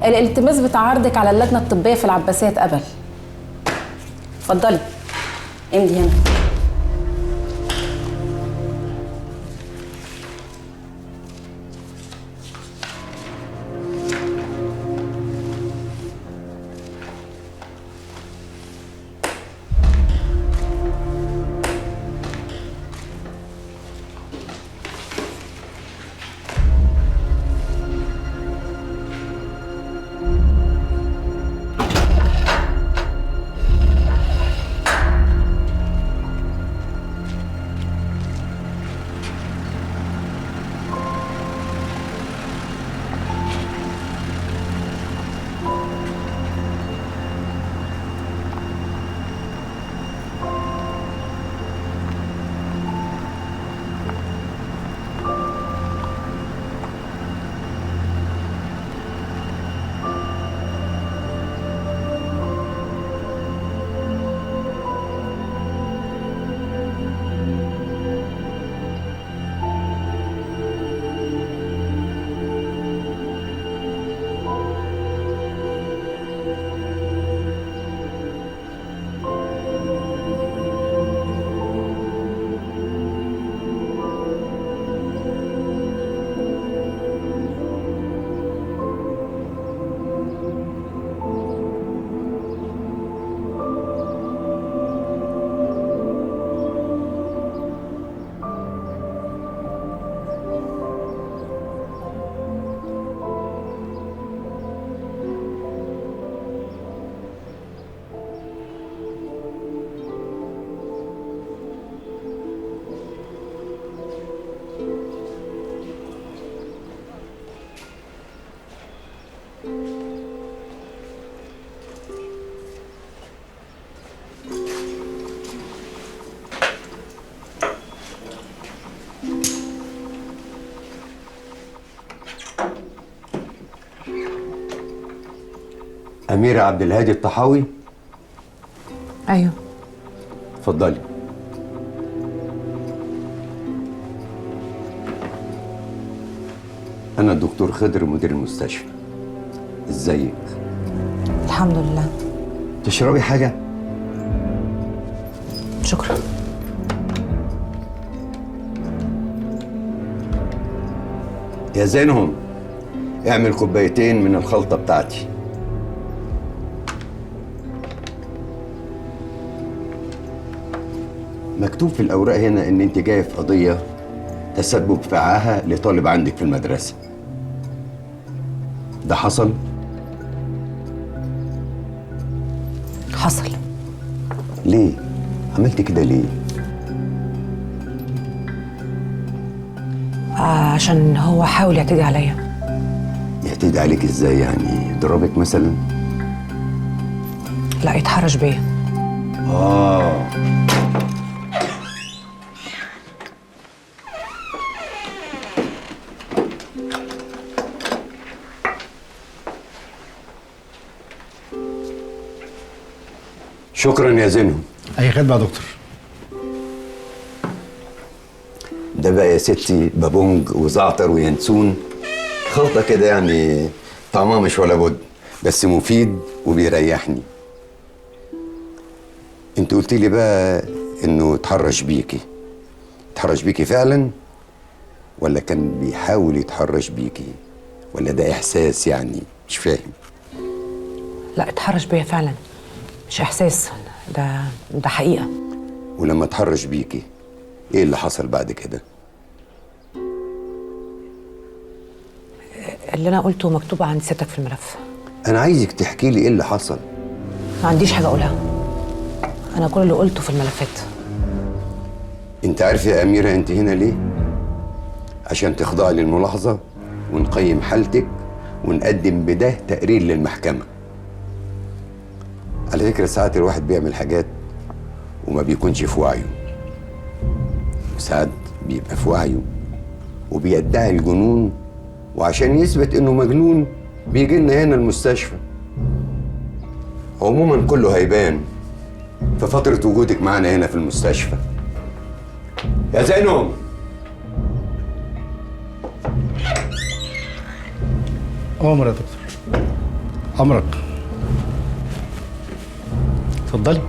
الالتماس بتاع عرضك على اللجنة الطبية في العباسية اتقبل. اتفضلي امضي هنا. أميرة عبد الهادي الطحاوي. أيوه اتفضلي. أنا الدكتور خضر مدير المستشفى. إزيك؟ الحمد لله. تشربي حاجة؟ شكرا. يا زينهم اعمل كوبايتين من الخلطة بتاعتي. مكتوب في الأوراق هنا إن أنت جاية في قضية تسبب في عاهة لطالب عندك في المدرسة. ده حصل؟ حصل. ليه؟ عملت كده ليه؟ عشان هو حاول يعتدي عليا. يعتدي عليك إزاي يعني؟ ضربك مثلا؟ لا، يتحرش بيا. شكرا يا زينهم. اي خدمة يا دكتور. ده بقى يا ستي بابونج وزعتر وينسون، خلطه كده يعني طعمها مش ولا بد، بس مفيد وبيريحني. انت قلت لي بقى انه اتحرش بيكي. اتحرش بيكي فعلا ولا كان بيحاول يتحرش بيكي، ولا ده احساس يعني؟ مش فاهم. لا، اتحرش بيا فعلا، مش احساس، ده حقيقة. ولما اتحرش بيكي ايه اللي حصل بعد كده؟ اللي انا قلته مكتوب عند سيادتك في الملف. انا عايزك تحكي لي ايه اللي حصل. ما عنديش حاجة اقولها، انا كل اللي قلته في الملفات. انت عارفه يا اميره انت هنا ليه؟ عشان تخضعي للملاحظه ونقيم حالتك ونقدم بده تقرير للمحكمة. على فكرة ساعات الواحد بيعمل حاجات وما بيكونش في وعيه، وساعات بيبقى في وعيه وبيدعي الجنون، وعشان يثبت انه مجنون بيجي لنا هنا المستشفى. عموما كله هيبان في فترة وجودك معانا هنا في المستشفى. يا زينهم أمر يا دكتور. امرك. اتفضلي.